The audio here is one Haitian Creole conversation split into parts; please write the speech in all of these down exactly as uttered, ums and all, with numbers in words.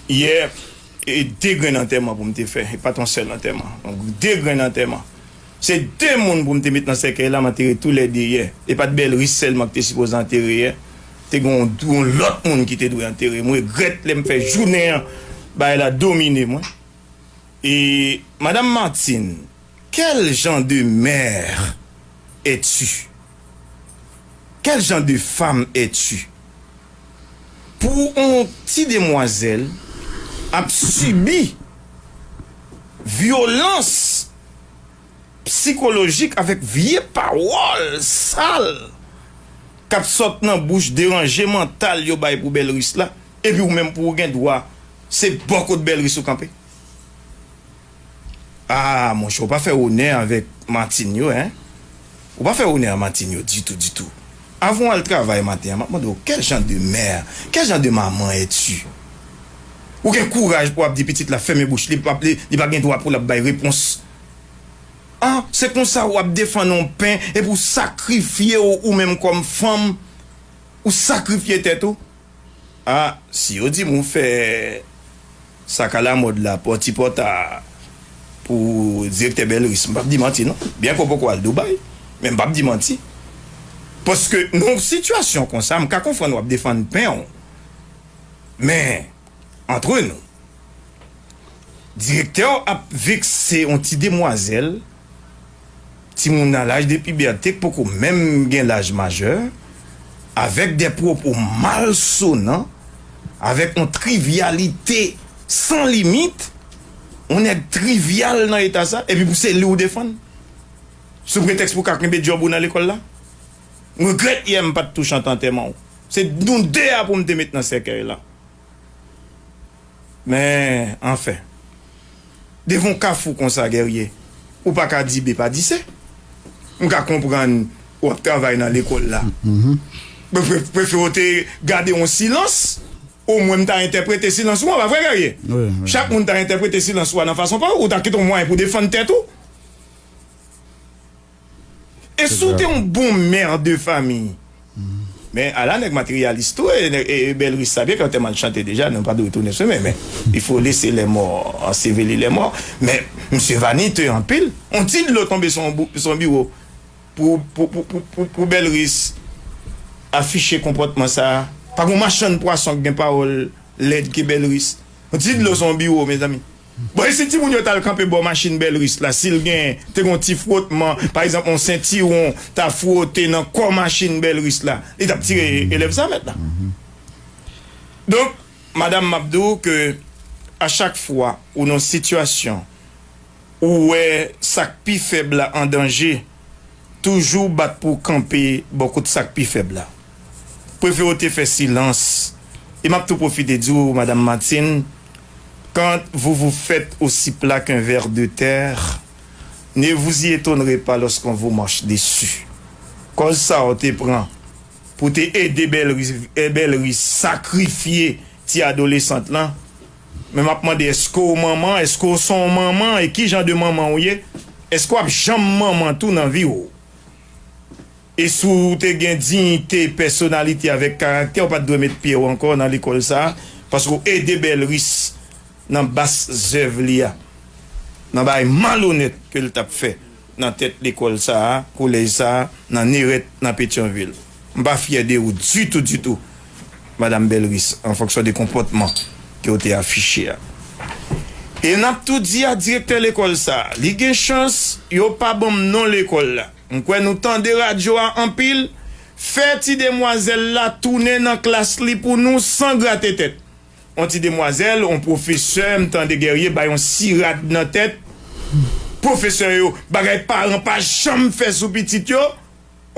Yè, e de grenn antèman pou m te fè, e pa t yon sèl antèman. Donk, de grenn antèman. Se de moun pou m te met nan sèkèy la, m antere toulède yè. E pa t Bèlris sèlman ki te sipoze antere yè. Te gen yon, yon lòt moun ki te dwe antere. M regrèt lè m fè jounen an, bagay la domine mwen. E, Madam Martine, quel genre de mère es-tu? Quel genre de femme es-tu? Pou yon ti demwazèl ap sibi vyolans sikolojik avèk vye pawòl sal k ap sot nan bouch deranje mantal yo bay pou Bèlris la, epi ou menm pou w gen dwa, se bò kot Bèlris ou kanpe. Ah, monchè, ou pa fè onè avèk Martine yo, en? Ou pa fè onè a Martine yo ditou, ditou. Avan w al travay maten an, m ap mande w, quel genre de mère, quel genre de maman es-tu? Ou gen kouraj pou w ap di pitit la fèmen bouch li, li p ap, li, li pa gen dwa pou l ap bay repons. Ah, se konsa w ap defann yon pen epi w sakrifye w, ou menm kòm fanm, ou sakrifye tèt ou? Ah, si yo di m ou fè sa k alamòd la, pòti pòta pou direktè Bèlris, m p ap di manti non. Byen ke w poko al Dubai, men m p ap di manti. Paske nan yon sitiyasyon konsa, m ka konprann w ap defann pen w. Men, antre nou, direktè w ap vekse yon ti demwazèl, timoun nan laj de pibète k poko menm gen laj majè, avèk de pwopo malsonan, avèk yon trivyalite san limit, yon nèg trivyal nan eta sa, epi pou se li w defann. Sou pretèks pou w ka kenbe djòb ou nan lekòl la. M regrèt yè m pa t tou chante antèman w. Se nou de a pou m te met nan sèkèy la. Men, anfen. Devan yon kafou konsa, Guerrier, ou pa ka di B pa di C. M ka konprann w ap travay nan lekòl la. Mwen pre-, prefere w te gade yon silans. Omwen m ta entèprete silans ou an, pa vre, Guerrier? Wi, wi. Chak moun ta entèprete silans ou an nan fason pa w, ou ta kite yon mwayen pou defann tèt ou. E si w te yon bon mè de famiy? Men ala nèg materyalis tou, e, e, e Bèlris sa byen ke te mal chante deja, nou pa dwe tounen sou men, men il faut laisser les morts ensevelir les morts. Men misye vanite anpil. On ti dlo tonbe sou yon bou-, sou yon biwo pou, pou, pou, pou, pou, pou Bèlris afiche konpòtman sa a. Pa gen machann pwason ki gen pawòl lèd ke Bèlris. On ti dlo sou yon biwo, mezanmi. Bon, e si timoun yo t al kanpe bò machin Bèlris la, si l gen, te gen yon ti frotman, pa egzanp, yon sentiwon ta fwote nan kò machin Bèlris la, li t ap tire elèv sa mèt la. Donk, madanm, m ap di w ke a chak fwa ou nan yon sitiyasyon ou wè sa k pi fèb la an danje, toujou bat pou w kanpe bò kot sa k pi fèb la. Prefere w te fè silans. E m ap tou pwofite di w, Madanm Martine, quand vous vous faites aussi plat qu'un ver de terre, ne vous y étonnez pas lorsqu'on vous marche dessus. Kòz sa w te pran pou te ede Bèlris, e, Bèlris sakrifye ti adolesant lan, men m ap mande, èske w manman? Èske w se yon manman? E ki jan de manman w ye? Èske w ap janm manman tou nan vi w? E si w te gen diyite, pèsonalite avèk karaktè, w pa t dwe met pye w ankò nan lekòl sa a, paske w ede Bèlris nan bas zèv li a, nan bagay malonèt ke l t ap fè nan tèt lekòl sa a, kolèj sa a, nan Nerèt, nan Petyonvil. M pa fyè de ou ditou, ditou, Madanm Bèlris, an fonksyon de konpòtman ke w te afiche a. E n ap tou di a direktè lekòl sa a, li gen chans yo pa ban m non lekòl la. M kwè nou tande radyo a anpil, fè ti demwazèl la tounen nan klas li pou nou san grate tèt. On ti demwazèl, on pwofesè, m tande Guerrier bay on sirad nan tèt. Pwofesè yo, bagay paran pa janm fè sou pitit yo.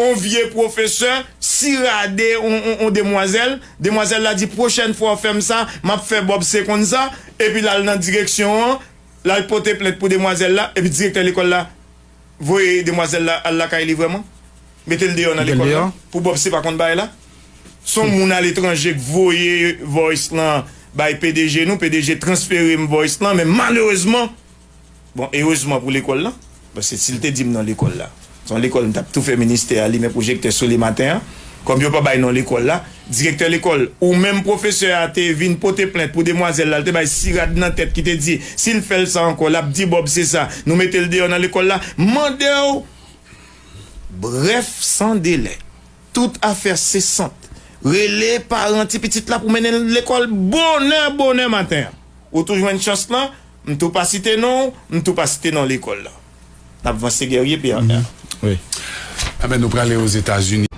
On vye pwofesè sirade on, on, on demwazèl. Demwazèl la di, pwochèn fwa w fè m sa, m ap fè Bob se konn sa. Epi l al nan direksyon an, l al pote plent pou demwazèl la, epi direktè lekòl la voye demwazèl la al lakay li vrèman? Mete l deyò nan lekòl la pou Bob se pa konn bagay la? Se yon moun aletranje k voye voice lan bay P D G nou, P D G transfere m voice lan, men malerezman, bon, erezman pou lekòl lan, paske si l te di m non lekòl la, se yon lekòl m t ap tou fè ministè a limen pwojektè sou li maten an, Kòm yo pa bay non lekòl la, direktè lekòl, ou menm pwofesè a te vin pote plent pou demwazèl la, l te bay sirad nan tèt ki te di, si l fè l sa ankò, l ap di Bòb se sa, nou mete l deyò nan lekòl la, mande w, brèf, san delè, tout afè se sant. Rele paran ti pitit la pou mennen l lekòl bonè, bonè maten an. Ou tou jwenn chans lan, m tou pa site non, m tou pa site non lekòl la. N ap vanse, Guerrier, P R. Wi. Enben, nou prale Ozetazini.